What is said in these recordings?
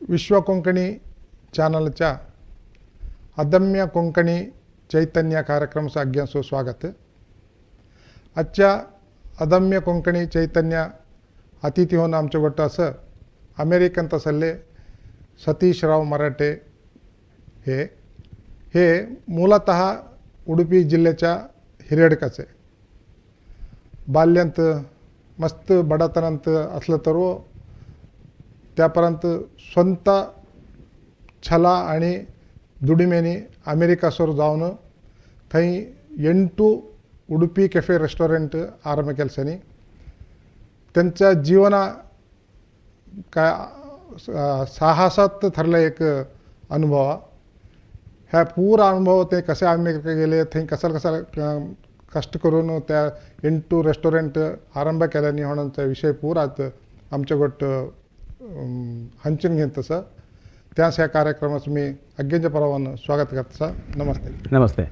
विश्व कोंकणी चॅनलच्या अदम्य कोंकणी चैतन्य कार्यक्रम आज्ञासो स्वागत. आजच्या अदम्य कोंकणी चैतन्य अतिथी होऊन आमच्या गोट्ट असं अमेरिकन तसल्ले सतीश राव मराठे. हे हे ಮೂಲತಃ उडुपी जिल्ह्याच्या हिरेडकाचे. बाल्यांत मस्त बडातनांत असलं तर त्यापर्यंत स्वतः छला आणि ದುಡಿಮೆನಿ ಅಮೆರಿಕಾಸೋರು जावन थंय 8 उडुपी ಕೆಫೆ रेस्टॉरंट आरंभ केलसनी. त्यांच्या जीवना काय साहसात ठरलं एक अनुभव. ह्या पूरा अनुभव, ते कसे अमेरिका गेले, थंय कसा कसा कष्ट करून त्या 8 रेस्टॉरंट आरंभ केल्यानी म्हणून विषय पूरा आमच्या गोट हंचून घेत तसं त्याच ह्या कार्यक्रमाचं मी अज्ञांच्या परवानं स्वागत करता. नमस्ते. नमस्ते.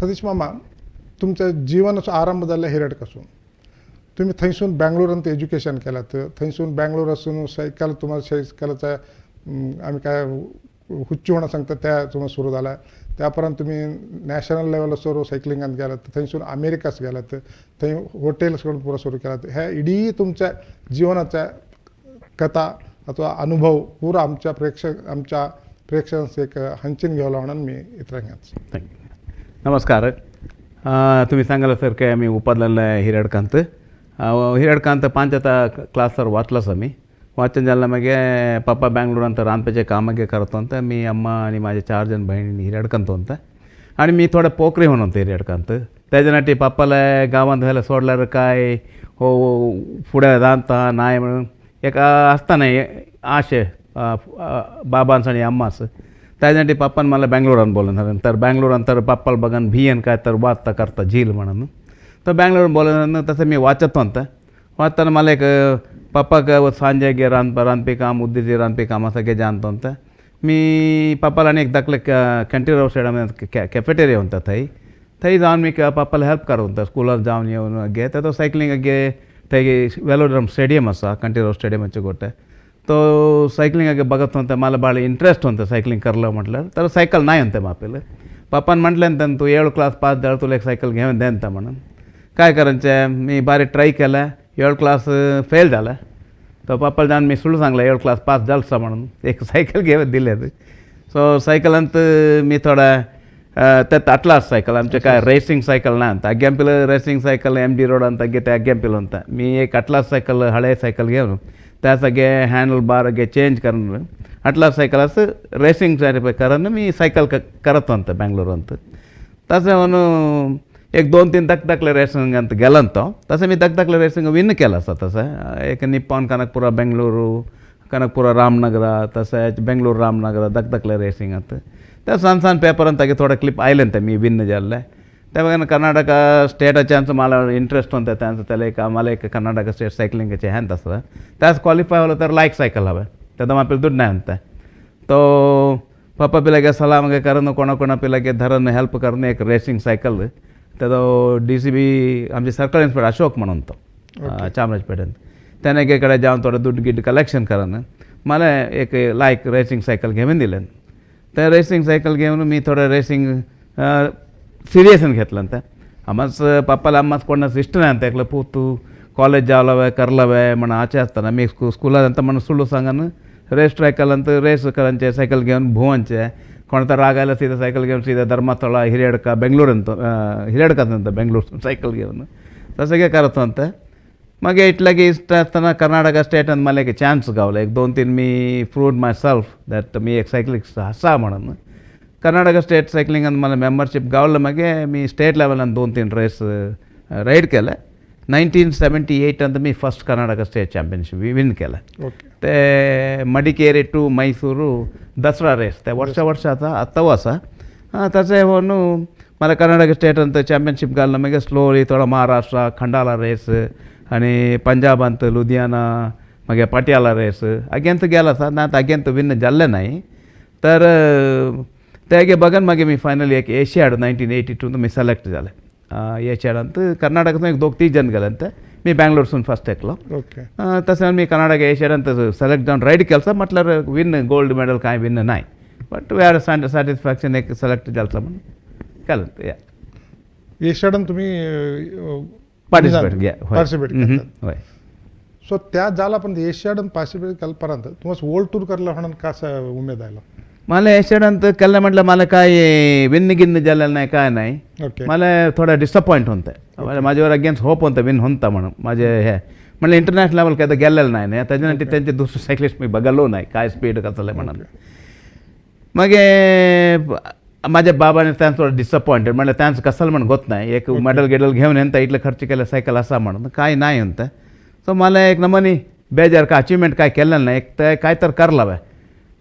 सतीश मामा, तुमचं जीवन आरंभ जाल्लें हिरडकासून. तुम्ही थंयसून बँगलोरांत एज्युकेशन केलात. थंयसून बँगलोर असून सायकल तुम्हाला सायकलाचा आम्ही काय हुच्चू म्हणून सांगता त्या तुम्हाला सुरू झाला. त्यापर्यंत तुम्ही नॅशनल लेवल सुरू सायकलिंगात गेलात. थंयसून अमेरिकास गेलात, थंय हॉटेल्स पुरा सुरू केलात. ह्या इडी तुमच्या जीवनाच्या कथा अथवा अनुभव पुरा आमच्या प्रेक्षकांस एक हंचीन घेवला म्हणून मी इतरांक. Thank you. नमस्कार. तुम्ही सांगाल सर काय मी उपादलेलं आहे हिरडकांत. हिरडकांत पांच क्लासर वाचलास. मी वाचन झालं, मागे पप्पा बँगलोरांत रांदपाचे कामागे करतो ಅಂತ. मी अम्मा आणि माझे चार जण बहिणी हिरडकांत ಅಂತ. आणि मी थोडं पोकरी होऊन होतो हिरडकांत. त्याच्यासाठी पप्पाला गावात व्हायला सोडल्यावर काय हो फुडें रांदता नाय म्हणून एक आसता न्ही आशे बाबांस आणि अम्मास. त्याच्यासाठी पप्पान मला बँगलोरान बोलवणार. तर बँगलोरान तर पप्पाला बघून भियन काय तर वाचता करता झील म्हणून. तर बँगलोर बोलवणार तसं मी वाचत होता. वाचताना मला एक पप्पाक सांजेगे रांदपी काम, उद्दीचे रांदपी काम सगळे जाणतो होता. मी पप्पाला आणि एक दाखले कंठीराव स्टेडियम कॅफेटेरिया होता, थंय थंय जावन मी पप्पाला हेल्प करत होता. स्कुलात जावन येवन गे तो सायकलिंग गे. थंय वेलोड्रम स्टेडियम आसा कंठीराव स्टेडियमाचे गोटे, तो सायकलिंग बघत होता. मला ಭಾಳ इंट्रेस्ट होतं सायकलिंग करलं म्हटलं तर. सायकल नाही होते मापेल. पप्पान म्हटलं ना, तू 7 क्लास पास झालं, तुला एक सायकल घेऊन then म्हणून. काय करायचं, मी बारीक ट्राय केलं, 7 क्लास फेल झालं. तर पप्पाला जाऊन मी सुळू सांगलं, 7 क्लास पास झालसा म्हणून एक सायकल घेऊन दिले. सो सायकलांत मी थोडा त्यात अटलास सायकल, आमचे काय रेसिंग सायकल ना ಅಂತ. ಅಗ್ಗೆಂಪಿಲ್ racing cycle M D road ಅಂತ गे अग्गेंपिल ಅಂತ. मी एक अटलास सायकल हळे सायकल घेऊन त्या सगळे हँडल बार गे चेंज करून अटलास सायकल असं रेसिंग करून मी सायकल करत होतं बँगलोर ಅಂತ. तसं म्हणून एक दोन तीन धक रेसिंग ಅಂತ गेलंतो. तसं मी धक रेसिंग विन केलं असं. तसं एक निप्पान कनकपुरा बेंगळूರು, कनकपुरा रामनगर, तसं बेंगळूರು रामनगर धक रेसिंग ಅಂತ. त्या सान सान पेपर ಅಂತ थोडं क्लिप आयले मी विन जाल्ले. त्या कर्नाटक स्टेटाचे मला इंट्रेस्ट होतं त्यांचं. त्याला एक आम्हाला एक कर्नाटक स्टेट सायकलिंगाचे हॅन तसं त्यास क्वालिफाय व्हायला तर लायक सायकल हवं. त्यात आपल्याला दुड्ड नाही ಅಂತ. तो पप्पा पिलागे सलाह मगे करून कोणा कोणा पिलागे धरून हेल्प करून एक रेसिंग सायकल त्याचा डी सी बी आमचे सर्कल इन्स्पेक्टर अशोक म्हणून तो चामराजपेटेंत त्याने एकेकडे जाऊन थोडं दुड्ड गिड्ड कलेक्शन करून मला एक लायक रेसिंग सायकल घेऊन दिले. त्या रेसिंग सायकल घेऊन मी थोडं रेसिंग सिरियसन घेतलं. त्या आम्हाच पप्पाला आम्हाच कोणाच इष्ट नाही ಅಂತ. एकलं पूत कॉलेज जावलावे करलावे म्हणून आचे असताना मी स्कुलात ಅಂತ म्हणून सुಳ್ಳು सांगन रेस ट्रॅकल ಅಂತ रेस करांचे सायकल घेऊन भोवंचे. कोणता राग आयला सीधा सायकल घेऊन सीधा धर्मस्थळ, हिरियडका, बेंगळूर ಅಂತ, हिरियडकात बेंगळूर सायकल घेऊन तसं काय करत होतं. मग इटलागी इष्ट असताना कर्नाटक स्टेट मला एक चान्स गावला. एक दोन तीन मी प्रूव्ड my self that मी एक सायकलिस्ट असा म्हणून. कर्नाटक स्टेट सायकलिंग मला मेंबरशिप गावलं. मागे मी स्टेट लेवलान दोन तीन रेस राईड केलं. 1978 ಅಂತ मी first Karnataka state championship win केलं. ते मडिकेरी टू मैसूरू दसरा रेस ते वर्ष वर्षाचा आत्ताव आसा. तशें होऊन मला कर्नाटक स्टेट ಅಂತ चॅम्पियनशिप घालून मागीर स्लोली थोडो महाराष्ट्र खंडाला रेस आणि पंजाबांत लुधियाना, मागीर पटियाला रेस अगेंत गेला आसा ना. अगेंत विन जाल्लें नाही. तर तेगे बघून मागीर मी फायनली एक एशियाड 1982 मी सिलेक्ट जालें. एशियाडांत कर्नाटकांत एक दोग तीग जण गेले. मी मी बँगलोरसून फर्स्ट एकलो. ओके. तशें मी कर्नाटक एशियडांत सिलेक्ट जावन रायड केलो म्हटल्यार विन गोल्ड मेडल कांय विन नाय, बट we are satisfaction एक सिलेक्ट जालो म्हणून केलें या. एशियाडान तुम्ही पार्टिसिपेट घ्या. पार्टिसिपेट करतात. हय. सो त्या जाला पण एशियाडान पार्टिसिपेट केल्या पर्यंत तुम्हाला वर्ल्ड टूर करला म्हणून कसा उमेद आयलो? मला एशियडांत केलें म्हटल्यार मला काय विन गिन्न जालें नाही काय नाही. ओके. मला थोडं डिसअपॉइंट होतं, माझ्यावर अगेन्स्ट होप होतं विन होता म्हणून. माझे हे म्हणलं इंटरनॅशनल लेवल काय तर गेलेलं नाही ना, त्याच्यानंतर त्यांचे दुसरे सायकलिस्ट मी बघालो नाही काय स्पीड कसं म्हणून. मग माझ्या बाबाने त्यांचं थोडं डिसअपॉइंटेड, म्हणलं त्यांचं कसाला म्हणून होत नाही, एक मेडल गिडल घेऊन येता इतलं खर्च केलं सायकल असा म्हणून काय नाही म्हणतं. सो मला एक नमनी बेजार का अचिव्हमेंट काय केलं नाही, एक तर काय तर करला बाय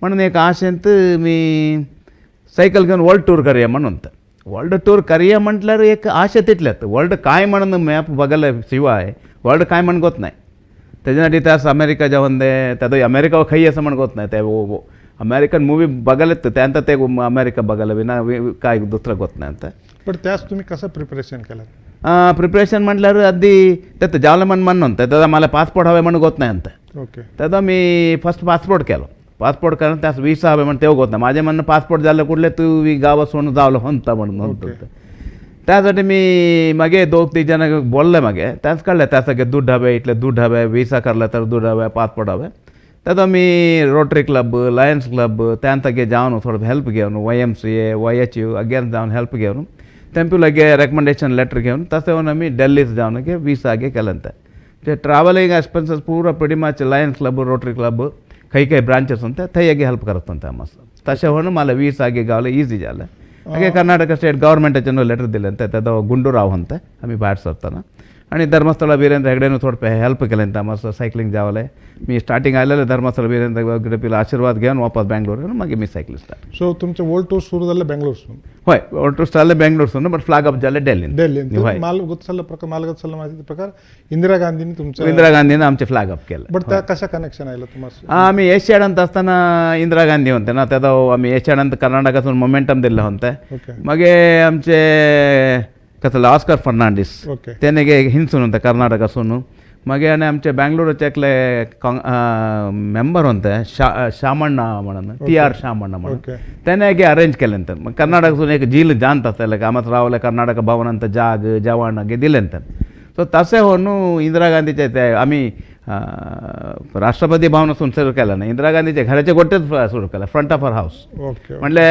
म्हणून एक आशेंत मी सायकल घेऊन वर्ल्ड टूर करूया म्हणून. वर्ल्ड टूर करूया म्हटल्यार एक आशा तितल्यात वर्ल्ड काय म्हणून मॅप बघायला शिवाय वर्ल्ड काय म्हणून होत नाही. त्याच्यासाठी त्यास अमेरिका जाऊन दे, त्यात अमेरिका खई असं म्हणून होत नाही, ते अमेरिकन मूवी बघायला त्यानंतर ते अमेरिका बघायला विना काय दुसरं होत नाही आता. पण त्यास तुम्ही कसं प्रिपरेशन केलं? प्रिपरेशन म्हटल्यावर अगदी त्यात जावलं म्हण म्हणून त्याचा मला पासपोर्ट हवे म्हणून होत नाही अंत. ओके. त्याचा मी फर्स्ट पासपोर्ट केलो, पासपोर्ट कारण त्यास विसा हवे म्हणून तेव्हा होत नाही. माझे म्हणणं पासपोर्ट झालं कुठले तू गावात सोडून जावलं म्हणता म्हणून म्हणतो. त्यासाठी मी मागे दोन तीन जण बोलले, मागे त्याच कळलं त्या सगळे दूध हवे, इथले दूध हवे, विसा करला तर दूध हवे, पासपोर्ट हवे. त्यात मी रोटरी क्लब, लायन्स क्लब त्यांतगे जावन थोडं हेल्प घेवन YMCA YHU again जावन हेल्प घेवन तेंपू लगे रेकमेंडेशन लेटर घेवन तशें येवन आमी डेल्लीच जावन गे विसा गे केलें. ते ट्रॅव्हलिंग एक्सपेन्सीस पुरा pretty much Lions Club, Rotary Club खंय खंय ब्रांचेस होते थंय गे हेल्प करत होते आमकां. तशें म्हणून मला विसा गे गावले इझी जालें. हागे कर्नाटक स्टेट गव्हर्मेंटाच्यान लेटर दिलें ते तेदो गुंडूराव म्हणता आमी भायर सरतना. आणि धर्मस्थळ वीरेंद्र हेगडेनू थोडं हेल्प केलें आमकां सायकलिंग जावलें. मी स्टार्टिंग आयलेले धर्मस्थळ वीरेंद्र हेगडे आशीर्वाद घेवन वापस बँगलोर घेवन मागीर मी सायकल स्टार्ट. सो तुमचें वर्ल्ड टूर सुरू जालें बेंगलोरसून? हय, वर्ल्ड टूर जालें बेंगलोरसून, बट फ्लॅग अप जालें डेल्लीन. डेल्लीन. हय. माल गोत्सल्ला प्रकार मालगतसल्ला माहिती प्रकार इंदिरा गांधींनी तुमचं इंदिरा गांधीनं आमचे फ्लॅग अप केलं. बट त्या कशा कनेक्शन आयलं तुम्हाला? आम्ही एशियाडांत असताना इंदिरा गांधी होते ना, त्याचा आम्ही एशियाडांत कर्नाटकातून मोमेंटम दिलं होतं. ओके. मागे आमचे कसं ऑस्कर फर्नांडीस ओके. त्याने गे हिंसून होतं कर्नाटकासून. मागे आणि आमचे बँगलोरचे एकले मेंबर होते शामण्णा म्हणून, TR Shamanna म्हणून, त्याने गे अरेंज केलं. मग कर्नाटकासून एक झील जाणत असताले कामात रावले कर्नाटक भवनांत जाग जेवण गे दिलें. सो तशें होऊन इंदिरा गांधीचे ते आम्ही राष्ट्रपती भवनासून सुरू केलं नाही, इंदिरा गांधीच्या घराच्या गोटेच सुरू केलं, front of her house. Okay. म्हणले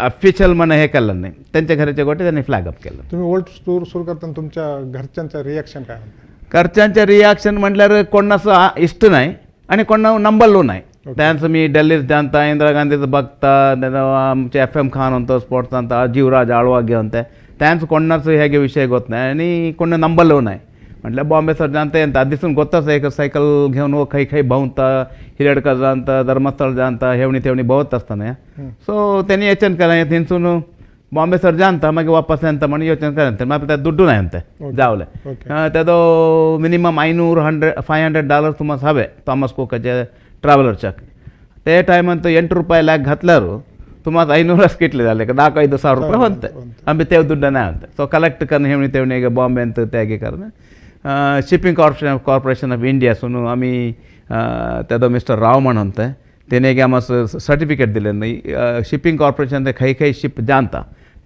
ऑफिशियल म्हण हे केलं नाही, त्यांच्या घराच्या गोटे त्यांनी फ्लॅग अप केलं. तुम्ही वर्ल्ड टूर सुरू करताना तुमच्या घरच्यांचं रिॲक्शन काय होतं? घरच्यांचे रिॲक्शन म्हटल्यावर कोणाचं इष्ट नाही आणि कोणा नंबरलो नाही. त्यांचं मी डेल्लीत जाणता इंदिरा गांधीचं बघता, त्याचा आमचे FM Khan होतो स्पोर्ट्स अंत, जीवराज आळवागे होते, त्यांचं कोणाचं हे विषय होत नाही आणि कोण नंबरलो नाही. म्हटलं बॉम्बे सर जाणता येता दिसून गोताच एक सायकल घेऊन हो खै खै भोंवता, हिरडका जाणता, धर्मस्थळ जाणता, हेवणी तेवणी भोंवत असताना. सो त्यांनी योचन केलं थंयसून बॉम्बे सर जाणता मागीर वापस येता म्हणून योचन केलें. मागीर त्या दुड्डू नाही म्हणते जावले तेदो मिनिमम 500 $500 तुमास हवे थॉमस कुकाचे ट्रॅव्हलरच्या ते टायमान तो 8 रुपये लाख घातल्यार तुम्हाला 500 कितले जाले 4-5 ಸಾವಿರ ರೂಪಾಯಿ ಹೊಂತೆ आम्ही ते दुड्ड नाही म्हणते. सो कलेक्ट करून हेवणी तेवणी बॉम्बे अंत त्यागे करून शिपिंग कॉर्पोरेशन ऑफ इंडियासून आम्ही तेदो मिस्टर राव म्हणून ते तेने आम्हाला सर्टिफिकेट दिले नाही. शिपिंग कॉर्पोरेशन ते खंय खंय शिप जाणता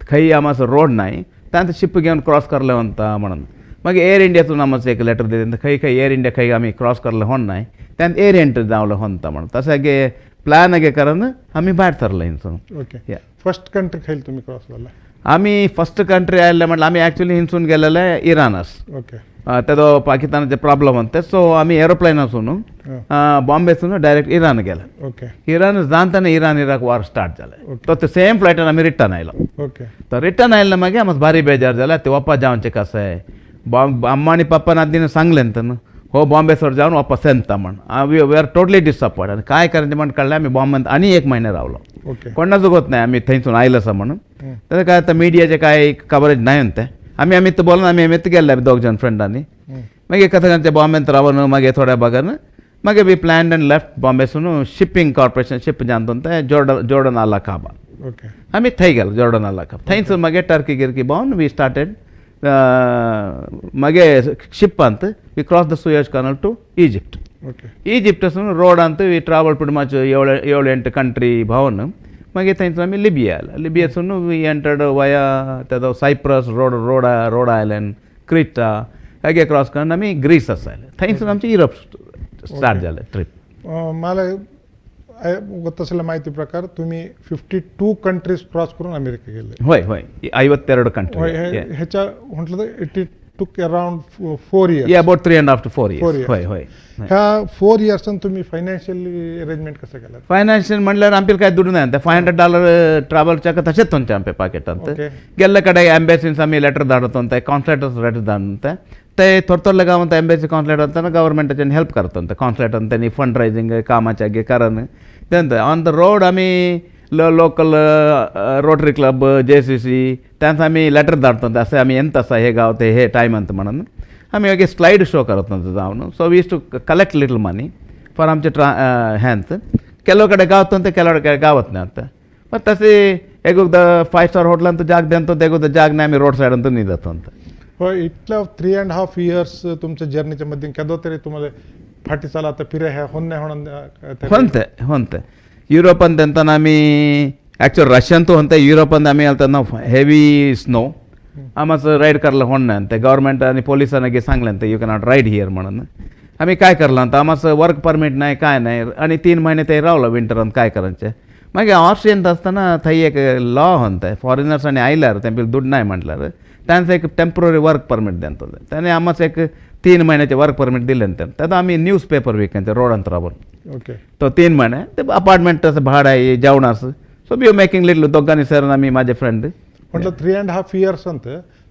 खंय आम्हाला रोड नाही तांचे शिप घेऊन क्रॉस करले म्हणता म्हणून. मागीर एअर इंडियातून आम्हाला एक लेटर दिले खंय खंय एअर इंडिया खंय आम्ही क्रॉस करले होण नाही त्यात एअर एंट्री जावलं म्हणता म्हणून. तशें गे प्लॅन गे करून आम्ही भायर सरले हिंसून. ओके. फर्स्ट कंट्री खंय तुम्ही क्रॉस जाला? आम्ही फर्स्ट कंट्री आयले म्हटलं आम्ही ॲक्च्युली हिंसून गेलेले इराणस. ओके. तेदो पाकिस्तानाचे प्रॉब्लम होते. सो आम्ही एरोप्लेनासून बॉम्बेसून डायरेक्ट इराण गेले. ओके. इराण जाणताना इराण इराक वॉर स्टार्ट जाले. तो ते सेम फ्लायटान आमी रिटर्न आयलो. ओके. तर रिटर्न आयले मागीर आमकां भारी बेजार जाले ते वापस जावचें कशें. अम्मा आनी पप्पान आदीं सांगलें न्हू हो बॉम्बे सर जावन वापस येता म्हण. We are totally disappoint आनी काय करायचें म्हण कळ्ळें. आमी बॉम्बेंत आनी 1 महिने रावलो. ओके. कोणाचो गोत नाही आमी थंयसून आयलो आसा म्हणून. तर काय आतां मिडियाचें काय कवरेज नाही तें आमी आमी बोलून आमी आमी गेल्ले दोग जाण फ्रेंडांनी. मागीर कथं ते बॉम्बेंत रावन मागीर थोड्या भागान मागीर we planned and left बॉम्बेसून शिपिंग कॉर्पोरेशन ship जावन ते जॉर्डन अल अकाबा. ओके. आमी थंय गेलो जॉर्डन अल अकाबा. थंयसून मागीर टर्की गिर्की भोंवन we started मागे शिप ಅಂತ we cross the Suez Canal to Egypt. ಈಜಿಪ್ಟसून road ಅಂತ ವಿ ಟ್ರಾವೆಲ್ pretty much ಏಳು ಏಳು ಎಂಟು ಕಂಟ್ರಿ ಭವನ್. मागीर थंयसून आमी लिबिया आयले. लिबियासून वी एंटर्ड वया तेजो Cyprus Rhodes Rhodes Rhodes island, क्रिटा हेगे क्रॉस करून आमी ग्रीस आयले. थंयसून आमचें युरोप स्टार्ट जालें ट्रीप. मला ಗೊತ್ತಿಲ್ಲ ಮಾಹಿತಿ ಪ್ರಕಾರ तुम्ही 52 कंट्रीज क्रॉस करून अमेरिका गेले. होय होय, 52 कंट्री. ह्याच्या म्हटलं तर it took around 4 years. Yeah, about 3.5 to 4 4 years. years. होय होय. ह्या 4 इयर्सान तुम्ही फायनान्शियली अरेंजमेंट कसं केलं? फायनान्शियल म्हणल्यार आमचे काय दुडू नाही. $500 ट्रॅव्हल चेक तशेंच तुमचे आमच्या पाकेटांत. गेल्ले कडेन एम्बॅसीन आमी लेटर धाडत अंत, कॉन्सुलेटर्स लेटर धाडत, ते थोडे थोडे गांवांत एम्बॅसी कॉन्सुलेट अंत गव्हर्मेंटाच्यान हेल्प करता अंत. कॉन्सुलेट त्यांनी फंड रायझिंग कामाचे गे कारण ते ऑन the road आमी लोकल रोटरी क्लब, जेसीसी त्यांचा आमी लेटर धाडतो, असे आमी येत आसा हे गांव ते हे टायम अंत म्हणून. आमी मागीर स्लायड शो करत जावन, so we used to collect little money for आमचे ट्रा हेंच. ಕೆಲವು ಕಡೆ गावत ಅಂತ, ಕೆಲವು ಕಡೆ गावत नाही ಅಂತ. ಮತ್ತು तसे एकदा फाय स्टार हॉटेल ಅಂತ जाग द्यांत, एकदा जाग नाही, आम्ही रोड साईड ಅಂತ निघत ಅಂತ. हो, इतल्या 3.5 इयर्स तुमच्या जर्नीच्या मध्ये केदो तरी तुम्हाला फाटी चाला आता फिरे ह्या होन नाही होणार? ಹೊಂತೆ ಹೊಂತೆ. ಯುರೋಪ್ ಅಂತ आम्ही ॲक्च्युअल रशियन तो ಹೊಂತೆ. युरोप ಅಂತ आम्ही आता हेवी स्नो आमाचं राईड करला होण नाही. ते गव्हर्मेंट आणि पोलिसांना सांगलं ते you cannot ride here म्हणून. आम्ही काय करलं तर आमाचं वर्क परमिट नाही, काय नाही आणि 3 महिने ते रावलं विंटरान, काय करायचे? मागीर ऑस्ट्रियन आसतना थंय एक लॉ होता, फॉरेनर्स आनी आयल्यार तेंपे दुड नाही म्हटल्यार त्यांचं एक टेम्पररी वर्क परमिट दितात. त्याने आमाचं एक 3 महिन्याचे वर्क परमिट दिले. त्यात आम्ही न्यूज पेपर विकायचे रोडांत रावन. तो 3 महिने ते अपार्टमेंट असं भाडं आहे, जेवणाचं, सो we making little दोघांनी सर आम्ही माझे फ्रेंड. म्हटलं 3.5 इयर्स अंत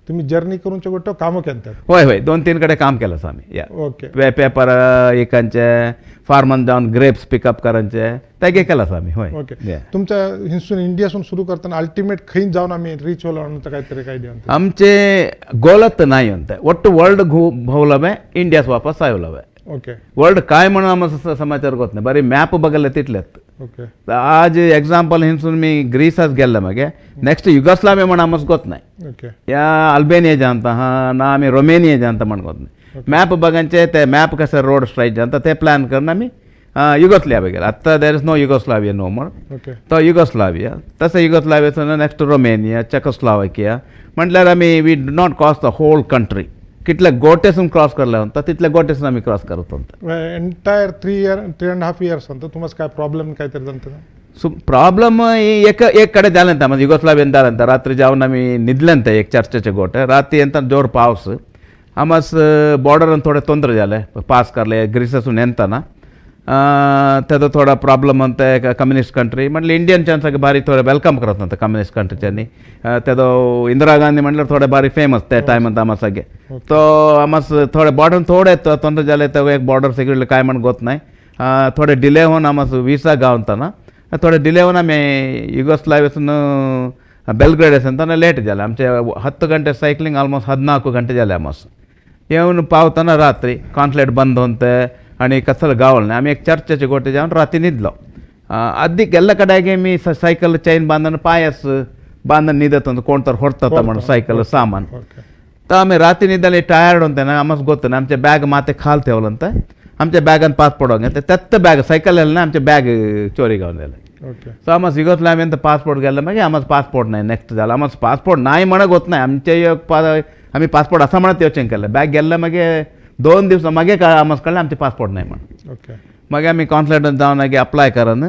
तुम्ही जर्नी करून गोष्ट कामं केंतात? होय होय, दोन तीन कडे काम केलं आम्ही या. पेपर एकांचे, फार्मान जावन ग्रेप्स पिकअप करायचे, ते केलं आम्ही, होय. तुमच्या हिंसून इंडियासून सुरू करताना अल्टिमेट खंय जावन आम्ही रीच होला म्हणून काहीतरी काय आयडिया? आमचे गोलत नाही अंत, ಒಟ್ಟು वर्ल्ड घू भोवलवे, इंडियास वापस आयवलवे. वर्ल्ड काय म्हणून आम्हाला समाचार गोत नाही, बरी मॅप बघले तितलेत. आज एक्झाम्पल हिंसून मी ग्रीसाच गेल्ले, मागे नेक्स्ट युगोस्लाविया म्हण आमच गोत नाही. या अल्बेनिया जाणता हा ना आम्ही रोमेनिया जाणता म्हण गोत नाही. मॅप बघांचे ते मॅप कसं रोड स्ट्राईट जाणता ते प्लॅन करून आम्ही युगोस्लाविया गेले. आत्ता there is no Yugoslavia no more. तो युगोस्लाविया, तसं युगोस्लावियाचं नेक्स्ट रोमेनिया, चेकोस्लावाकिया म्हटल्यार आमी we do not cross the whole country. कितले गोटेसून क्रॉस करले म्हणता तितले गोटेसून आमी क्रॉस करत होता. Entire 3 year, 3.5 years ಅಂತ तुम्हाला काय प्रॉब्लेम काहीतरी जाणतं? सो प्रॉब्लम एक एक कಡೆ जालें म्हणजे युगोस्लावियन जालें. रात्री जावन आमी न्हिदलें ते एक चर्चेचे गोटे. राती येता जोर पावस, आमस बॉर्डरान थोडे ತೊಂದರೆ जाले, पास करले ग्रीसासून येताना तेजो थोडा प्रॉब्लम ಅಂತ. कम्युनिस्ट कंट्री म्हटलं इंडियन चान्स भारी थोडे welcome करत नव्हतं कम्युनिस्ट कंट्रीच्यांनी. तेजो इंदिरा गांधी म्हटल्यार थोडे भारी फेमस त्या टायमान आमसागे. तो आमस थोडे बॉर्डर थोडे ತೊಂದರೆ जाले. तो एक बॉर्डर सिक्युरिटी काय म्हण गोत नाही, थोडे डिले होऊन आमस विसा गावताना थोडे डिले होऊन आमी युगोस्लावियासून बेलग्रेड ಅಂತಾನೆ ಲೇಟ್ जाले. आमचे 10 ಗಂಟೆ ಸೈಕ್ಲಿಂಗ್ ಆಲ್ಮೋಸ್ಟ್ 14 ಗಂಟೆ जाले. आमस येवन पावताना रात्री कॉन्सुलेट बंद होते आणि कसं गावलं नाही. आम्ही एक चर्चेचे गोटे जावन रात्री न्हिदलो. अद्दीक ಎಲ್ಲ ಕಡೆಗೆ मी सायकल चैन बांधून पायस बांधून न्हिदत होतो, कोण तर व्हरता म्हणून सायकल सामान. तर आम्ही रात्री न्हिदले, टायर्ड होते ना, आमच ಗೊತ್ತು ना. आमचे बॅग माते खाल ठेवलं, आमच्या बॅगान पासपोर्ट होगे, त्यात बॅग सायकल ना आमचे बॅग चोरी गावन जाले. सो आमच युगोस्लावियन ಅಂತ पासपोर्ट गेले, मागीर आमच पासपोर्ट नाही. नेक्स्ट जालें आमच पासपोर्ट नाही म्हणत होत नाही. आमचे एक पा आम्ही पासपोर्ट असा म्हणत येवचें केलें. बॅग गेल्ले मागीर 2 दिवस मागीर आमच कळ्ळें आमचे पासपोर्ट नाही म्हणून. मागीर आमी कॉन्सुलेटान जावन मागीर अप्लाय करून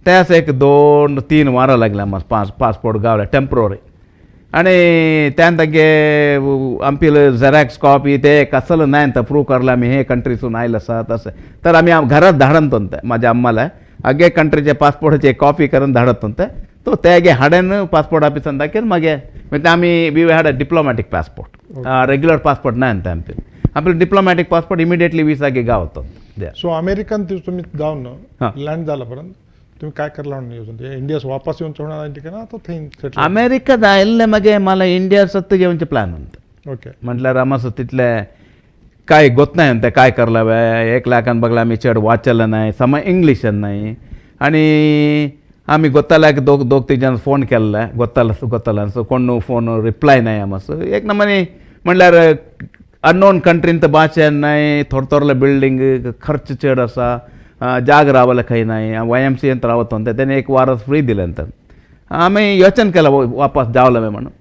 ते असं एक 2-3 वारां लागले आमकां पासपोर्ट गावले टेम्पररी. आणि त्यान तागे आमपील झेरॉक्स कॉपी ते कसलं नाही तर प्रूव्ह करलं आम्ही हे कंट्रीसून आयलं आसा तशें. तर आमी घरात धाडन ते माझ्या अम्माला अगे कंट्रीचे पासपोर्टाचे कॉपी करून धाडत ते तो ते हाडेन पासपोर्ट ऑफिसान दाखयन. मागीर म्हणजे आमी we had a diplomatic passport, regular passport नाही ते आमचे. आपले डिप्लोमॅटिक पासपोर्ट इमिडिएटली विसा गावतो. सो अमेरिकन तुम्ही जाऊन हां. लँड झाल्यापर्यंत तुम्ही काय करला म्हणून नियोजन? इंडिया वापस येऊन होणार ठिकाण आता थंय सेटल? अमेरिका जायल्ले मागीर मला इंडिया सत्य येवचे प्लॅन होता. म्हटल्यार आमचं तितले काय गोत नाही ते काय करला वे 1 लाखान बघला आमी चड वाचलं नाही, सम इंग्लिशन नाही. आणि आमी ಗೊತ್ತಲ್ಲ दोग दोग तीग जण फोन केल्ले, ಗೊತ್ತಲ್ಲ ಗೊತ್ತಲ್ಲ. सो कोण फोन रिप्लाय नाही आमचं. एक नमनी म्हणल्यार अननोन कंट्रीन भाशे नाही, थोडे थोडले बिल्डींग, खर्च चड आसा, जाग रावले खंय नाही. YMCAंत रावत होते, त्याने एक वार फ्री दिले. नंतर आमी योचन केला वापस जावले म्हणून.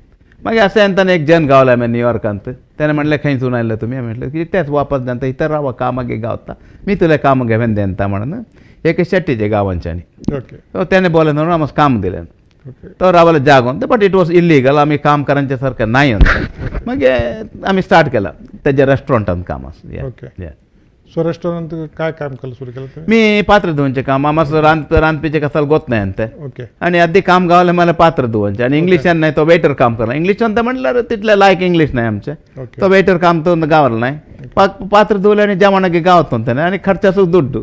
मागीर अशें ताणें एक जन गावले आमी न्यूयॉर्कांत. त्याने म्हणलें खंयसून आयले तुमी? हांवें म्हटलें की तेच वापस जाता इतर रावा, कामाक गावता, मी तुला काम घेवन देता म्हणून एक शेट्टीचे गांवांच्यानी. सो त्याने बोलले म्हणून आमकां काम दिलें. तो रावले जागोन, बट it was illegal. आमी काम करचे सारकें नाही. मागीर आमी स्टार्ट केला तेज्या रेस्टॉरंटान काम आसा. सो रेस्टॉरंट काय काम केलं सुरू केलं तुम्ही? मी पात्र धुवनचें काम. आम्हाला रांदपीचें कसाल गोत नाही ते. आणि आधी काम गावले मला पात्र धुवनचें आणि इंग्लिशान नाही, तो वेटर काम करला. इंग्लिशान तर म्हटल्यार तितलें लायक इंग्लिश नाही आमचें. तो वेटर काम तो गावला नाही, पात्र धुवले आणि जेवणाक गावत त्याने आणि खर्चाचो दुड्डू.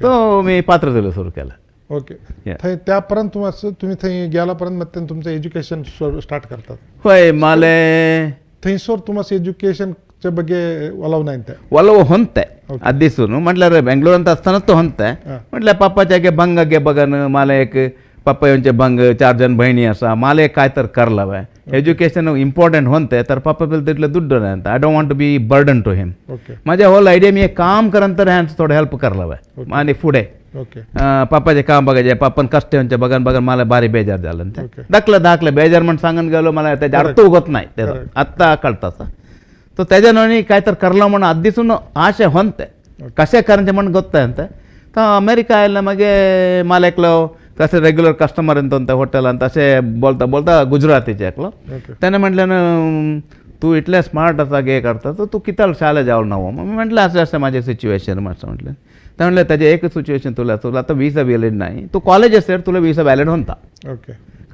तो मी पात्र धुवलं सुरू केलं. थंय त्यापर्यंत तुम्ही थंय गेल्यापर्यंत मग ते तुमचं एज्युकेशन स्टार्ट करतात. होय, माले थंयसर तुम्हाला एज्युकेशनच्या ಬಗ್ಗೆ ಒಲವು नाही ते. ಒಲವು ಹೊಂತೆ ಅದಿಸುನು. म्हटल्यार बेंगलोरांत असताना तो ಹೊಂತೆ. म्हटल्यार पप्पाच्या भंग गे बघन मला एक पप्पा येवचे भंग, चार जण बहिणी आसा, मला एक काय तर करला बाय. एज्युकेशन इम्पॉर्टंट होते, तर पप्पा बिल तितले दुड्ड नाही. I don't want to be burden to him. माझ्या होल आयडिया मी एक काम करन तर ह्यांचं थोडं हेल्प करला बाय आणि फुडें पप्पाचे काम बघायचे. पप्पान कष्ट येवचे बघन बघन मला भारी बेजार झालं ते. दाखलं दाखलं बेजार म्हणून सांगून गेलो, मला त्याचा अर्थ उगत नाही त्याचा. आत्ता कळताचा तो त्याच्या नोनी काय तर करला म्हणून आदिसून आशे ಹೊಂತೆ, कशें करचे म्हणून ಗೊತ್ತಾಂತೆ. तो अमेरिका आयला मागे मला एकलो तसे रेग्युलर कस्टमर ಅಂತ होटेल ಅಂತ असे बोलता बोलता गुजरातीचे एकलो. त्याने म्हटलं ना, तू इतले स्मार्ट आसा गे करता, तर तू कित्याक शाळा जावं ना? मग म्हटलं असं असं माझे सिच्युएशन असं म्हटलं. ते म्हटलं त्याचे एक सिच्युएशन, तुला तुला आता व्हिसा व्हॅलिड नाही, तू कॉलेज असेल तुला व्हिसा व्हॅलिड होता.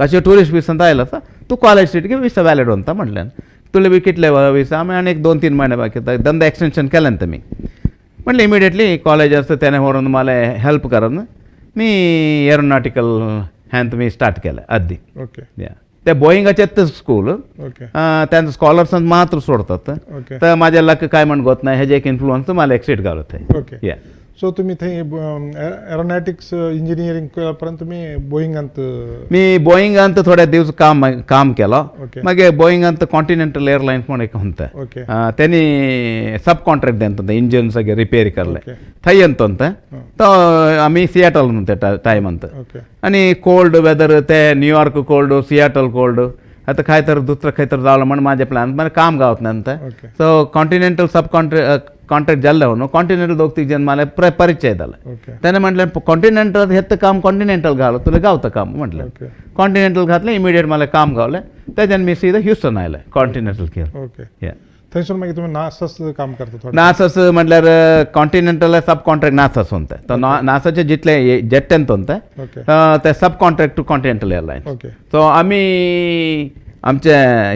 कशे टुरिस्ट व्हिसा आयला आसा, तू कॉलेज सीट व्हिसा व्हॅलिड होता म्हटल्यान. तुला बी कितले व्हिसा? आमी आनी एक 2-3 महिने बाकी, धंदा एक्सटेन्शन केल्यान. तर मी म्हटलं इमिडिएटली कॉलेज असतं, त्याने व्हरून मला हेल्प करन. मी एरोनॉटिकल ह्यान मी स्टार्ट केलं आधी. ते बोईंगाचेच स्कूल. त्यांचं स्कॉलर्स मात्र सोडतात. तर माझ्या लक काय म्हण होत नाही, ह्याचे एक इन्फ्लुअन्स मला एक सीट घालत आहे. सो तुम्ही थंय एरोनॉटिक्स इंजिनिअरिंग केल्यापर्यंत तुम्ही बोईंगांत मी बोईंगांत थोड्या दिवस काम काम केलं. मागीर बोईंगांत कॉन्टिनेंटल एअरलायन्स म्हणून एक होता. त्यांनी सब कॉन्ट्रॅक्ट दिलं, इंजिन सगळे रिपेअर करले. थंय अंत तो आम्ही सियाटल म्हणते टायम अंत. आणि कोल्ड वेदर, ते न्यूयॉर्क कोल्ड, सियाटल कोल्ड, आता काय तर दुसरं खंय तर जावलं म्हण माझे प्लॅन मला काम गावत नाही. सो कॉन्टिनेंटल सब कॉन्ट्रॅक्ट जाल्लें न्हू, कॉन्टिनेंटल दोग तीग जण मला परिचय जाले. त्याने म्हटलं कॉन्टिनेंटल हेत काम कॉन्टिनेंटल घालो, तुला गावतं काम म्हटलं. कॉन्टिनेंटल घातलं, इमिडिएट मला काम गावलं. त्याच्यान मी सीधा ह्युस्टन आयले कॉन्टिनेंटल केलं. थंयसून मागीर तुम्ही नासाच काम करता थोडे? नासाच म्हटल्यार कॉन्टिनेंटल सब कॉन्ट्रॅक्ट नासाच होता. तर नासाचे जितले जेट होते ते subcontract to Continental Airlines. So आमी आमचे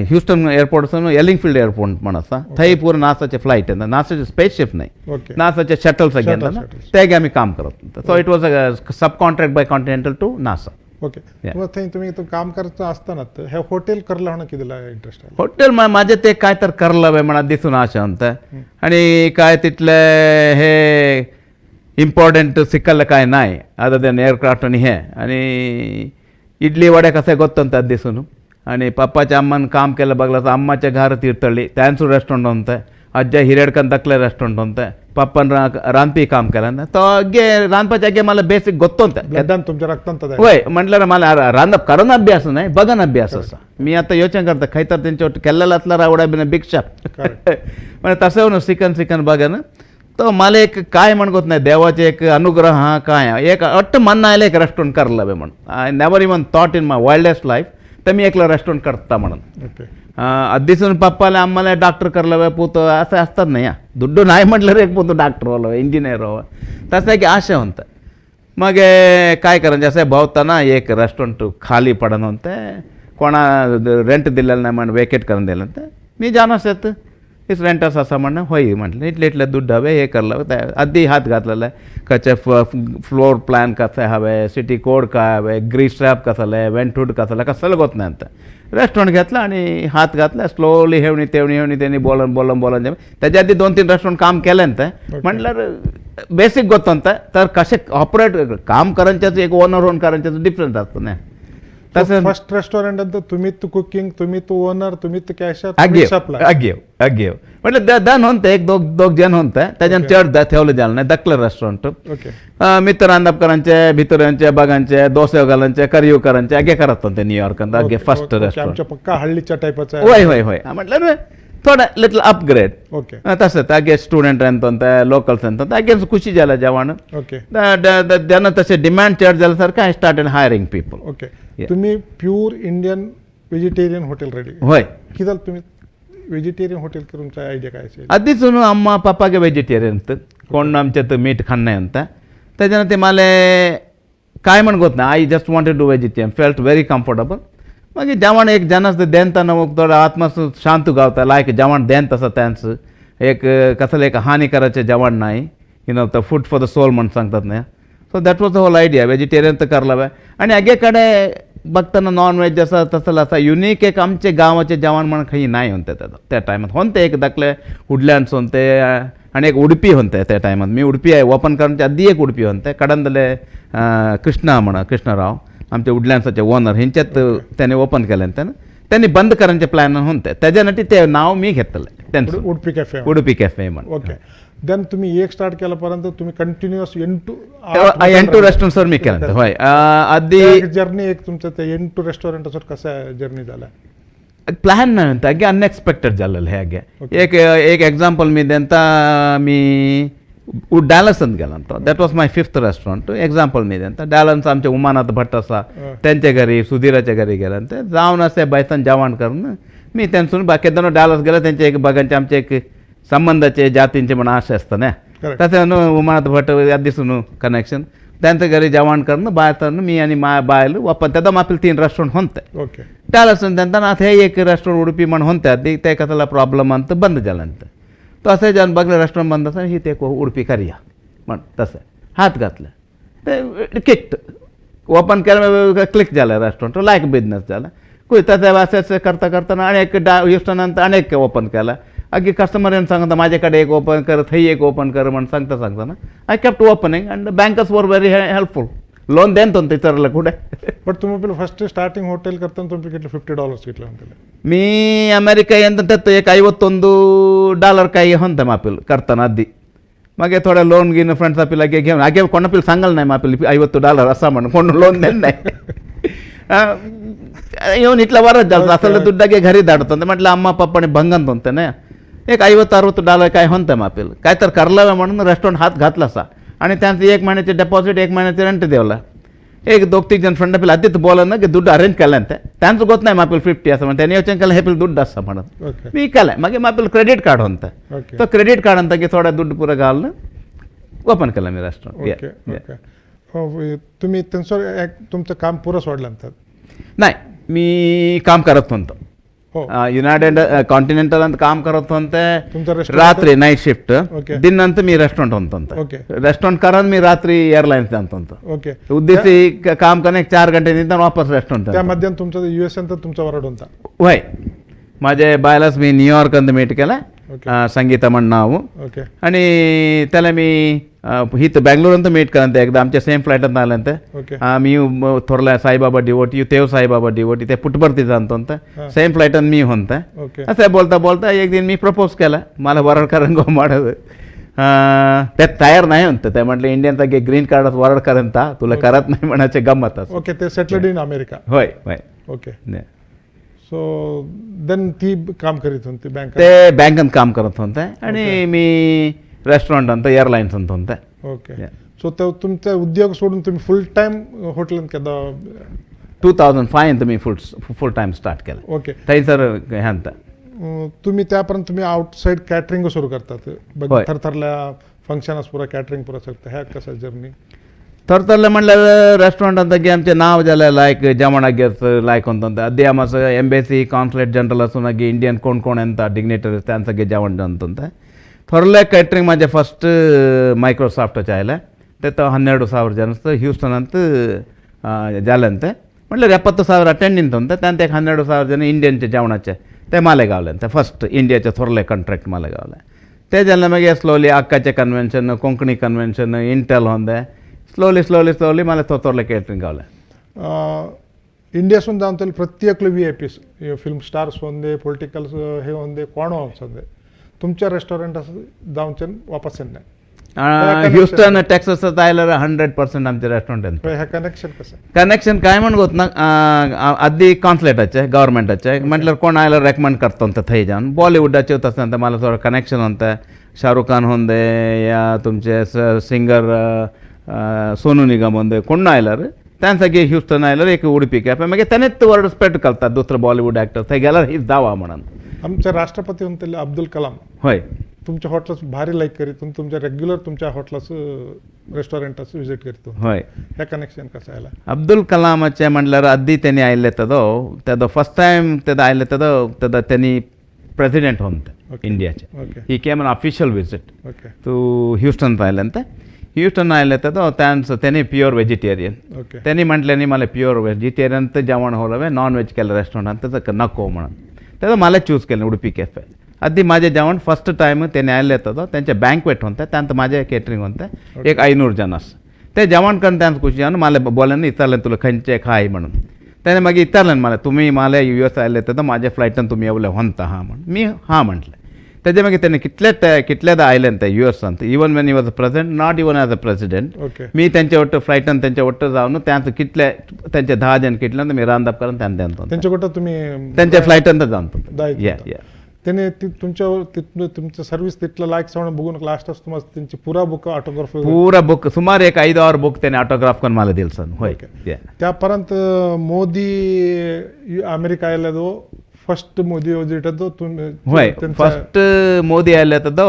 ह्युस्टन एअरपोर्टसून एलिंगफिल्ड एअरपोर्ट म्हण आसा, थंय पूर्ण नासाचे फ्लायट येता, नासाचे स्पेसशीप नाही, नासाचे शटल सगळे येता ना, ते आमी काम करत. So it was a sub contract by Continental to NASA. मग थंय तुम्ही तो काम करत असताना तर हे हॉटेल करला म्हणून कितीला इंटरेस्ट आला? हॉटेल माझे ते काय तर करलं बाय म्हणा दिसून आशा म्हणता. आणि काय तिथले हे इम्पॉर्टंट सिकल्लं काय नाही अदर दॅन एअरक्राफ्ट आणि हे आणि इडली वडे कसे ಗೊತ್ತಂತ दिसून. आणि पप्पाच्या अम्मान काम केलं बघलं तर अम्माच्या घर तीर्थळ्ळी त्यांचं रेस्टॉरंट होतं, अज्जा हिरेडकन दकले रेस्टॉरंट होतं, पप्पान रांदपी काम केलं. तो अगे रांदपाचे अगे मला बेसिक ಗೊತ್ತಂತ. ब्लडान तुमच्या रक्तांत आहे. होय, म्हटलं मला रांदप करून अभ्यास नाही, बघन अभ्यास असा. मी आता योचन करता खंय तर तेंच्या केल्लेलं असल्यार आवड बीन बिग शॉप. म्हणजे तसं न्हू, सिकन सिकन बघन तो मला एक काय म्हणत नाही, देवाचे एक अनुग्रह हा काय एक अट्ट मन आयलें एक रेस्टॉरंट करला बी म्हणून. I never even thought in my wildest life तर मी एकला रेस्टॉरंट करता म्हणून. दिसून पप्पाला आम्हाला डॉक्टर करला बाय पूत असं असतात नाही या दुड्डू नाही म्हटलं रे, एक पुतो डॉक्टर व्हावं, इंजिनियर व्हावं, तसं की आशा होतं. मग काय करायचं असं भोवताना एक रेस्टॉरंट खाली पडन होते, कोणा रेंट दिलेलं नाही म्हणून वेकेट करून दिलं. तर मी जाण असत इस रेंटस असं म्हणणं होय म्हटलं, इतले इतले दुड्ड हवे हे करलं. त्या आधी हात घातलेलं आहे कचे फ्लोअर प्लॅन कसं हवे, सिटी कोड काय हवे, ग्रीस ट्रॅप कसं आहे, वेंटूड कसं कसं होत नाही. आता रेस्टॉरंट घेतलं आणि हात घातला स्लोली हेवणी तेवणी हेवणी त्यांनी बोलून बोलून बोलून. त्याच्या आधी 2-3 रेस्टॉरंट काम केलं ना, म्हटलं बेसिक ಗೊತ್ತಂತ. तर कसे ऑपरेट काम करायचं एक ओनर होऊन करायचं डिफरन्स असतो ना. तसं फर्स्ट रेस्टॉरंट ಅಂತ तुम्हीच कुकिंग, तुम्हीच ओनर, तुम्हीच कॅशर, अगेव सप्लाय. अगेव अगेव म्हटलं दन होते एक दोग दोग जण होते त्याच्यान चड ठेवलं जालं नाही दकलं रेस्टॉरंट. ओके. मित्र रांदापकरांचे, भितोऱ्यांचे, बागांचे, दोसेगालांचे, करियुकरांचे अगे करत होते न्यूयॉर्कांत अगे फर्स्ट रेस्टॉरंट. आमच्या पक्का हल्लीच्या टाईपाचा. होय होय होय, म्हटलं ना थोडं लिटल अपग्रेड. ओके. तसं अगे स्टुडंट ಎಂತ लोकल्स ಎಂತ अगे खुशी झालं जेवण. ओके. त्यांना तसे डिमांड चढ झाल्यासारखं I started hiring people. Okay. Yeah. तुम्ही pure Indian vegetarian hotel ready होय. किती झालं तुम्ही व्हेजिटेरियन हॉटेल करूनचा आयडिया काय असेल? आधीच अम्मा पप्पागे व्हेजिटेरियन, कोण आमच्यात मीठ खाण नाही ಅಂತ. त्याच्यानं ते मला काय म्हण गोत ना, I just wanted to vegetarian, felt very comfortable. मागीर जेवण एक जेन्ना देंतना थोडो आत्मा शांत गावता, लायक जेवण देंत आसा त्यांचं एक कसलं एक हानिकाराचें जेवण नाही, you know the food for the soul म्हण सांगतात न्ही. So that was the whole idea, vegetarian तर करला बाय. आणि अगे कडे बघताना नॉन वेज आसा तसलं आसा युनीक एक आमचे गांवाचें जेवण म्हण खंय नाही होते त्या टायमात. होते एक दाखले वुडलँड्स होते आणि एक उडपी होते त्या टायमात. मी उडपी आहे ओपन करण्याच्या आधी एक उडपी होते कडंदले कृष्णा म्हणा, कृष्णराव आमचे वुडलँड्साचे ओनर, हेंच्यात त्याने ओपन केलं. त्यानं त्यांनी बंद करण्याचे प्लॅन होते, त्याच्यासाठी ते नाव मी घेतलं त्यांचं. उडपी कॅफे. उडपी कॅफे म्हणून. ओके, then तुम्ही एक स्टार्ट केल्यापर्यंत तुम्ही कंटिन्युअस ಎಂಟು ಎಂಟು रेस्टॉरंट सर मी केलं होय आधी. जर्नी एक तुमचं ते ಎಂಟು रेस्टॉरंट असं कसं जर्नी झाला? प्लॅन नाही होता, अगे अनएक्सपेक्टेड झालेलं हे अगे. एक एक एक्झाम्पल मी देता, मी डॅलस ಅಂತ गेला, that was my fifth restaurant. Example मी देता, डॅलन्स आमचे उमानाथ भट असा त्यांच्या घरी, सुधीराच्या घरी गेला ते जाऊन असे बायसान जेवण करून मी त्यांसून बाकी डॅलस गेलं. त्यांचे एक बघांचे आमचे एक संबंधाचे जातींचे म्हणून असे असतं ना. Correct. तसं उमानाथ भट दिसून कनेक्शन त्यांच्या घरी जेवण करून बाहेर तर मी आणि मा बायल ओपन त्याचा मापील 3 रेस्टॉरंट होते. ओके. डॅलस ಅಂತ आता हे एक रेस्टॉरंट उडुपी म्हणून होते आधी ते कसला प्रॉब्लेम ಅಂತ बंद झालं. तो असं जाऊन बघलं रेस्टॉरंट बंद असं ही ते उडपी करूया म्हण तसं हात घातलं ते किक्ट ओपन केलं, क्लिक झालं रेस्टॉरंट, लायक बिझनेस झाला. कुय तसं असं असं करता करताना अनेक डा ह्युस्टनांत अनेक ओपन केला. अगदी कस्टमर येऊन सांगता माझ्याकडे एक ओपन कर, थंय एक ओपन कर म्हणून सांगता सांगताना I kept opening and bankers were very helpful, loan देन तो विचारलं कुठे. बट तुम्ही फर्स्ट स्टार्टिंग होटेल करताना तुम्ही किती $50 घेतलं होते? मी अमेरिका ಎಂತ एक $51 काही होता मापील करताना आधी. मागे थोडं लोन घेऊन फ्रेंड्स आपल्याला घे घेऊन आगे कोणापील सांगाल नाही मापील $50 असा म्हणून कोण लोन देण नाही. येऊन इतला वरच झालं असं दुड्डागे घरी धाडतो म्हटलं अम्मा पप्पाने भंगन होते ना एक $50-60 काय होतं मापील काय तर करला म्हणून रेस्टॉरंट हात घातला असा. आणि त्यांचं 1 महिन्याचे डेपॉझिट, 1 महिन्याचे रेंट देवला. एक दोग तीग जण फ्रेंड आपल्याला आधीच बोला ना की दुड्ड अरेंज केलं ते त्यांचं गोत नाही मापील 50 असं म्हणून त्यांनी योचन केलं हे दुड्ड असं म्हणत. ओके. मी केलं मागे मापील क्रेडिट कार्ड होतं. ओके. तो क्रेडिट कार्ड ಅಂತ की थोडा दुड्ड पुरं घालून ओपन केलं मी रेस्टॉरंट. ओके ओके, तुम्ही त्यांचं तुमचं काम पुरं सोडल्यानंतर? नाही, मी काम करत होतो. हो. युनायटेड कॉन्टिनेंटल ಅಂತ काम करत होते. तुमचं रेस्टॉरंट? रात्री night shift. Okay. दिनंतर मी रेस्टॉरंट होतो. ओके. रेस्टॉरंट करून मी रात्री एअरलाईन्स जातो होतो. ओके. उद्देशी काम करणे 4 घंटे निदान वापस रेस्टॉरंट. त्या मध्यान तुमचं युएस नंतर तुमचा वरड होता? होय, माझ्या बायलाच मी न्यूयॉर्क अंत मीट केलं. ओके. संगीता म्हण नाव. ओके. आणि त्याला मी इथं बँगलोर मीट केलं एकदा आमच्या सेम फ्लायटात आल्यानंत. ओके. मी थोरला साईबाबा डिवोटी, तेव साईबाबा डिवोटी, ते पुटबर्ती जाणतो सेम फ्लायटात मी होता. ओके. असं बोलता बोलता एक दिन मी प्रपोज केला मला वरडकर माडत त्यात तयार नाही म्हणतं ते म्हटलं इंडियनचा ग्रीन कार्ड वरडकर तुला करत नाही म्हणायचे गंमत असं. ओके, ते सेटल्ड इन अमेरिका? होय होय. ओके, सो then ती काम करीत होती बँक? ते बँकेत काम करत होते आणि मी रेस्टॉरंट ಅಂತ एअरलाईन्स ಅಂತ होते. ओके, सो तुमचा उद्योग सोडून तुम्ही फुल टाइम हॉटेल केदा? 2005 ಅಂತ मी फुल फुल टाइम स्टार्ट केलं. ओके. थंयसर हे ಅಂತ. तुम्ही त्यापर्यंत तुम्ही आउटसाईड कॅटरिंग सुरू करतात? होय. थरथरल्या फंक्शन पुरा कॅटरिंग पुरा शकता, ह्या कसं जर्नी? थरथरलं म्हणल्यार रेस्टॉरंट ಅಂತ आमचें नाव जालें लायक जेवणागेर लायक होता. अद्दी आमचं एम्बेसी कॉन्सुलेट जनरल असून इंडियन कोण कोण येता डिग्नेटरीज त्यांचं जेवण जाणतो. थोरले कॅटरिंग माझे फस्ट मायक्रोसॉफ्टाचे आयले ते तो 12,000 ಜನ ಹ್ಯೂಸ್ಟನ್ ಅಂತ जालें ते म्हटल्यार 70,000 अटेंडंट होते त्यांत एक 12,000 जण इंडियनचे जेवणाचे ते माले गावले ते फस्ट इंडियाचे थोरले कॉन्ट्रॅक्ट माले गावले. ते जालें मागीर स्लोली अक्काचे कन्व्हेन्शन, कोंकणी कन्व्हेन्शन, इंटेल होंदे स्लोली स्लोली स्लोली मला थोरले कॅटरिंग गावले. इंडियासून जावन प्रत्येक V I Ps, film stars होंदे, पॉलिटिकल्स हे होंदे, कोण होंदे तुमच्या रेस्टॉरंट जावचे वापस येणार. ह्युस्टन टेक्सासात आयल्यार 100% आमचे रेस्टॉरंट. हे कनेक्शन कसं? कनेक्शन काय म्हण ना, आदी कॉन्सुलेटाचे गव्हर्मेंटाचे म्हटल्यार कोण आयल्यार रेकमेंड करता म्हणटा थंय जावन. बॉलिवूडाचे तसं मला थोडं कनेक्शन म्हणटा, शाहरुख खान होंदे या तुमचे सिंगर सोनू निगम होंदे, कोण आयल्यार त्यांसारखे ह्युस्टन आयल्यार एक उडपी कॅफे मागीर तेणेच वर्ड स्प्रेड करतात दुसरो बॉलिवूड ॲक्टर थंय गेल्यार हीच दावा म्हणून. आमचे राष्ट्रपती म्हणतले अब्दुल कलाम हय तुमच्या हॉटेल्स भारी लाईक करीत, तुमच्या रेग्युलर तुमच्या हॉटेल्स रेस्टॉरंटास विजिट करीत. हय, हे कनेक्शन कसं आयला? अब्दुल कलामाचे म्हणल्यार आदी तेणी आयिल्ले तेदो तेदो फर्स्ट टायम तेदो आयिल्ले तेदो तेदो तेणी प्रेसिडेंट होते इंडियाचे. He came an official visit to Houston आयले ते. ह्युस्टन आयले तेदो त्यांचं तेणी प्युअर व्हेजिटेरियन. तेणी म्हटलें न्ही मला प्युअर व्हेजिटेरियन तर जेवण होलं नॉन व्हेज केलं रेस्टॉरंटान तेजो नको म्हणून तेजो मला चूज केलें उडपी कॅफे. आदी माझे जेवण फर्स्ट टायम तेणी आयले तेदो त्यांचे बँकवेट होते, त्यांत माझे केटरिंग होते एक 500 जण ते जेवण करून त्यांचं खुशी जावन मला बोल्यान विचारलें तुला खंयचे खाय म्हणून. त्याने मागीर विचारलें मला तुमी मला यू एस आयले तेदो माझ्या फ्लायटान तुमी येवले होंता हा म्हणून. मी हां म्हटलें. तेजे मागीर तेणे कितले कितलेदा आयले ते you एसान, even when he was a president, not even as a president. मी त्यांच्या वट्ट फ्लायटान त्यांच्या वट्ट जावन त्यांचं कितले त्यांचे 10 जण कितले मी रांदप करून त्यांना त्यांच्या वट्ट तुम्ही त्यांच्या फ्लायटान जावन. त्याने तुमच्या तुमचं सर्व्हिस तिथलं लायक सावण बघून लास्ट तुम्हाला त्यांची पुरा बुक ऑटोग्राफ पुरा बुक सुमार एक 5-6 बुक त्याने ऑटोग्राफ करून मला दिल सर. होय, त्यापर्यंत मोदी अमेरिका आयले फर्स्ट मोदी विजिट होय, फर्स्ट मोदी आयले तो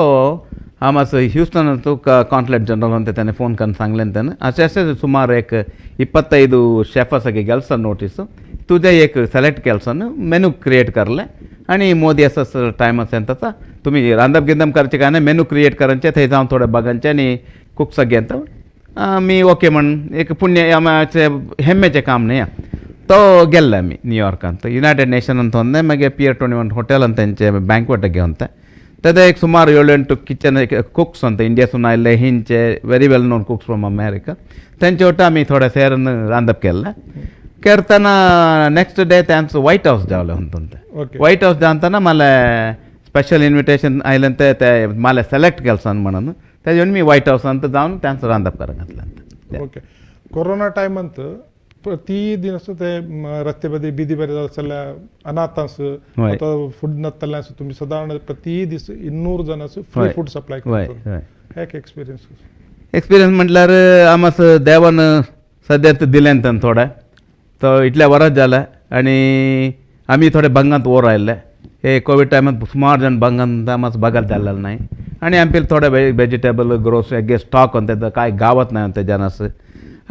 आम ह्युस्टन कॉन्सुलेट जनरल ಅಂತ त्याने फोन करून सांगले त्याने असे असे सुमार एक 25 शेफासागे गेल्स नोटीस तुझे एक सेलेक्ट केलसन मेनू क्रिएट करले आणि मोदी असं टायम असेल तसा तुम्ही रांदप गिंदम करचे काय नाही, मेनू क्रिएट करायचे थंय जावन थोडे बघांचे आणि कुक सगळे मी ओके म्हण एक पुण्य आमचे हेम्मेचें काम न्ही. तो गेल्ले आमी न्यूयॉर्कांत युनायटेड नेशन ಅಂತ ಒಂದೇ मागीर पियर 21 हॉटेल ಅಂತ तेंचे बँकवेट घेवन तेदे एक सुमार 7-8 किचन कुक्स ಅಂತ इंडियासून आयिल्ले हिंचे very well known cooks from America तेंचे वट्ट आमी थोडे सेरन रांदप केल्लें. करतना नेक्स्ट डे त्यांचं व्हाईट हाऊस जावलें म्हणून. व्हाईट हाऊस जातना मला स्पेशल इन्व्हिटेशन आयलें ते ते मला सेलेक्ट केलसान म्हणून तेजे मी व्हाईट हाऊसांत जावन त्यांचं रांदप करून घातलें. ओके, कोरोना टायम अंत ಪ್ರತಿ ದಿನ ते रस्ते बदी बीदी बरी जाल्यार अनाथांस ಅಥವಾ ಫುಡ್ ನತ್ತಲ್ಲ तुम्ही साधारण प्रति दीस 200 जण फ्री फूड सप्लाय करता. एक एक्सपिरियन्स एक्सपिरियन्स म्हटल्यार आमस देवान सद्याक दिलें तांकां थोडें तो इतल्या वरस जालें आनी आमी थोडे बंगांत वोर आयिल्ले हे कोवीड टायमात सुमार जण बंगांत आमस बगाल जाल्लें नाही आनी आमचे थोडे वेजिटेबल ग्रोसरी स्टॉक होते काय गावत नाही होते जनास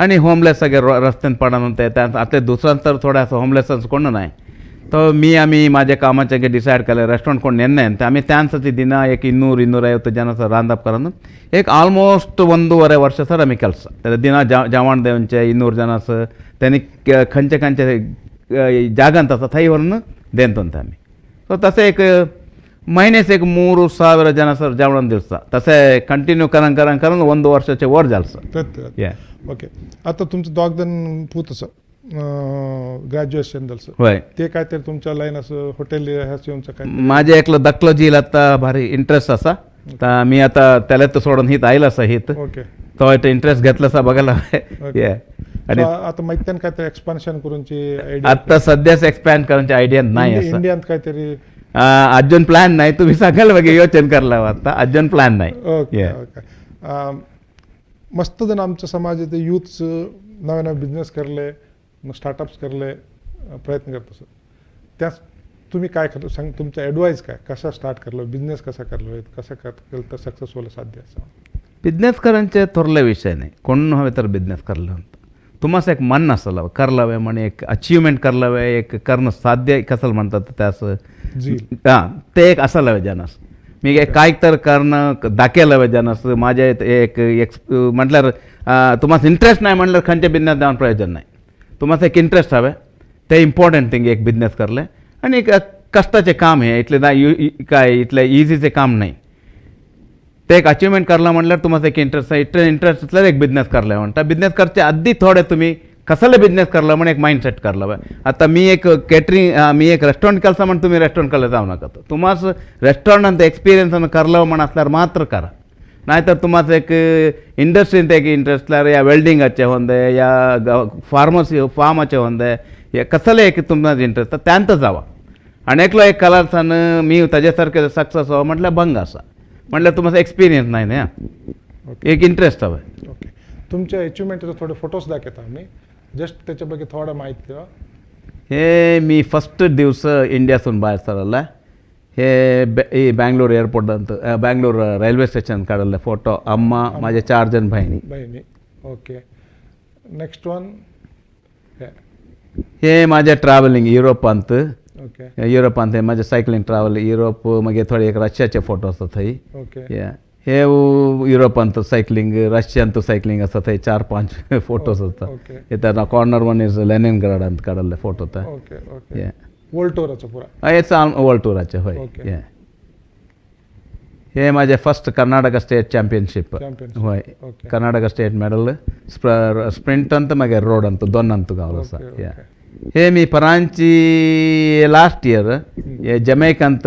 आणि होमलेस सगळे रस्त्यान पडून होते. आतले दुसऱ्यान तर थोडे असं होमलेस कोण नाही तो मी आमी माझ्या कामाचे डिसायड केलें रेस्टॉरंट कोण नेन्ने ಅಂತ आमी त्यांसाठी ದಿನ एक 200-250 ಜನ ಸರ್ ರಾಂದಪ್ करून एक ಆಲ್ಮೋಸ್ಟ್ 1.5 ವರ್ಷ सर आमी ಕೆಲಸ ದಿನ जेवण दिवचे 200 जण असं त्यांनी खंयचे खंयचे जागांत आसा थंय व्हरून देंत आमी. सो तशें एक महिन्यास एक 3000 जण सर जेवण दिवसा तशें कंटिन्यू करून करून करून 1 वर्षाचे वर जालें सर. ओके, आता तुमचं दोग जण पूत आसा ग्रॅज्युएशन जालें. होय, ते काय तर तुमच्या लायन असं हॉटेल ह्याचं काय? माझे एकलो धाकलो झील आता भारी इंटरेस्ट आसा तर मी आता त्याला तर सोडून हित आयला आसा हित. ओके, तो इंटरेस्ट घेतला आसा बघायला. आणि आता माहिती काय तर एक्सपान्शन करूनची आता सध्याच एक्सपॅन्ड करण्याची आयडिया नाही. इंडियांत काहीतरी अजून प्लॅन नाही, तुम्ही सांगाल बघ योजन करला आता अजून प्लॅन नाही. ओके ओके, मस्त जण आमच्या समाजात युथ्स नवे नवे बिझनेस करले, स्टार्टअप्स करले प्रयत्न करतो सर, त्यास तुम्ही काय करतो सांग, तुमचा ॲडवाईस काय, कसा स्टार्ट करलो बिझनेस, कसा करलो, कसा केलं तर सक्सेस होला साध्य असं? बिझनेस करण्याचे थोरले विषय नाही, कोण हवे तर बिझनेस करलं तुम्हाला एक मन असायला करलावे म्हणे एक अचिव्हमेंट करलावे एक करणं साध्य कसं म्हणतात त्यास हां ते एक असायला हवे जनास मी काय तर करणं दाखयला हवे जनास माझ्या एक एक्स म्हटल्यार तुम्हाला इंटरेस्ट नाही म्हटल्यार खंयच्या बिझनेस जावन प्रयोजन नाही. तुम्हाला एक इंटरेस्ट हवे ते इम्पॉर्टंट थिंग एक बिझनेस करले आणि एक कष्टाचे काम हे इतले ना काय इतले इझीचे काम नाही. ते एक अचिव्हमेंट करला म्हटल्यार तुम्हाला एक इंटरेस्ट इंटरेस्ट असल्यार एक बिझनेस करले म्हणटा. बिझनेस करचे आदी थोडे तुम्ही कसले बिझनेस करला म्हण एक माइंडसेट करला. आता मी एक केटरिंग, मी एक रेस्टॉरंट ಕೆಲಸ म्हण तुम्ही रेस्टॉरंट कडे जाऊ नका. तुम्हाला रेस्टॉरंट एक्सपिरियन्स करलं म्हण असल्यावर मात्र करा. नाहीतर तुम्हाला एक इंडस्ट्रींत एक इंटरेस्ट असल्यार या वेल्डिंगाचे होंदे या फार्मसी फार्माचे होंदे या कसले एक तुमचा इंटरेस्ट तर त्यांत जावा. आणि एकलो एक कलासान मी ताजे सारखे सक्सेस व्हावं म्हटल्यार भंग आसा, म्हटल्यार तुमचा एक्सपिरियन्स नाही न्ही, एक इंटरेस्ट हवं. ओके, तुमच्या अचिव्हमेंटचे थोडे फोटोज दाखवता आम्ही, जस्ट त्याच्या ಬಗ್ಗೆ थोडं माहिती द्या. हे मी फस्ट दिवस इंडियासून भायर सरला, हे ಈ ಬ್ಯಾಂಗ್ಳೂರ್ ಏರ್ಪೋರ್ಟ್ ಅಂತ, ಬ್ಯಾಂಗ್ಳೂರ್ ರೈಲ್ವೆ ಸ್ಟೇಷನ್ काढले फोटो. अम्मा, माझे 4 जण बहिणी. बहिणी. Okay, next one. हे माझे ट्रॅव्हलिंग युरोपांत. युरोपांत हे माझे सायकलिंग ट्रॅव्हल युरोप. मागीर थोडे एक रशियाचे फोटो आसा थंय. हे युरोपांत सायकलिंग, रशियांत सायकलिंग आसा थंय 4-5 फोटोज आसा. हे कॉर्नर वन is Leningrad ಅಂತ काढले फोटो. ओके ओके, वर्ल्ड टूराचा पुरा. हेच वर्ल्ड टूराचे हय. हे माझे first Karnataka state championship. Championship. हय. कर्नाटक स्टेट मेडल, स्प्रिंट अंत मागीर रोड अंत दोन अंत गावलो आसा. हे मी परांची लास्ट इयर हे जमैकांत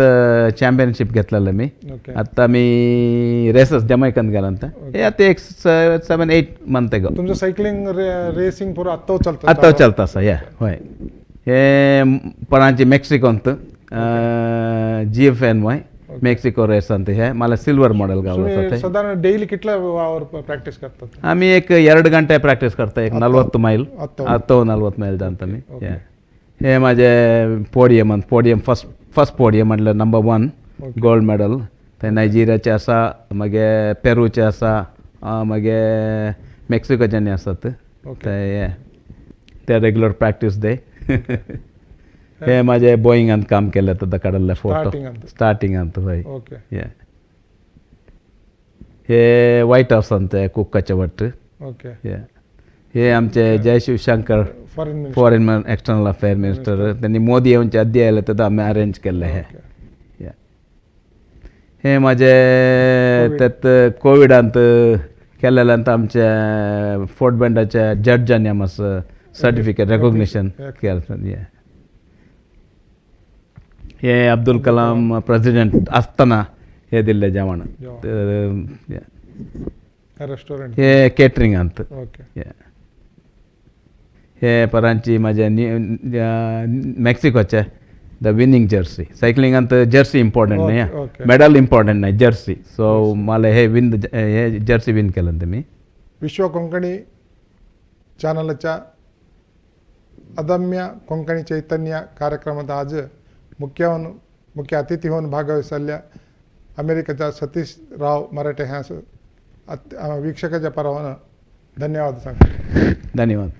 चॅम्पियनशीप घेतलेलं मी. आता मी रेसस जमैकांत गेला हे आता एक 7-8 मंथ ago. तुमचं सायकलिंग रेसिंग पुरा आत्ता चालतं? आत्ता चलता आसा. या हय, हे परांची मेक्सिकोंत GFNY Mexico race ಅಂತ हे मला सिल्वर मॉडेल गावलो तुम्ही आसा. साधारण डेली कितला आवर प्रॅक्टिस करतात? आम्ही एक 2 ಗಂಟೆ ಪ್ರಾಕ್ಟೀಸ್ करता, एक 40 मैल. आत्ता? आत्ता 40 मैल जाता मी. हे माझे पोडियम अंत, पोडियम फर्स्ट फर्स्ट पोडियम म्हटल्यार नंबर 1 गोल्ड मेडल. थंय नायजेरियाचे आसा, मागीर पेरूचे आसा, मागीर मेक्सिकोच्यानी आसात. ते ते रेगुलर प्रॅक्टीस दे. हे माझे बोईंगांत काम केलें तेन्ना काडिल्ले फोटो. Starting अंत. स्टार्टिंग अंत हय. हे व्हायट हावसांत कुकाचे वट्ट. हे आमचे जय Shivshankar, foreign minister. Foreign external affair minister. त्यांनी मोदी येवचे आदी आयले तेन्ना आमी अरेंज केल्ले हे. हे माझे त्यात कोविडांत केलेल्यांत आमचे फोर्ट बेंडाच्या जड्जांनी आमकां सर्टिफिकेट रेकोग्निशन केलें. हे अब्दुल कलाम प्रेसिडेंट आसतना हे दिल्ले जेवण. जेवण. रेस्टॉरंट. हे केटरिंग अंत. हे परांची माझ्या मेक्सिकोचे the winning Jersey. Cycling अंत जर्सी इम्पॉर्टंट न्ही. मेडल इम्पॉर्टंट नाही, जर्सी. सो मला हे विन हे जर्सी विन केलं मी. विश्व कोंकणी ಚಾನಲ್च्या ಅದಮ್ಯ ಕೊಂಕಣಿ ಚೈತನ್ಯ ಕಾರ್ಯಕ್ರಮದ आज ಮುಖ್ಯ ಅತಿಥಿ होऊन ಭಾಗವಹಿಸल्या अमेरिकेचा सतीश राव मराठे ह्या वीक्षकाच्या परवानं धन्यवाद सांगतो. धन्यवाद.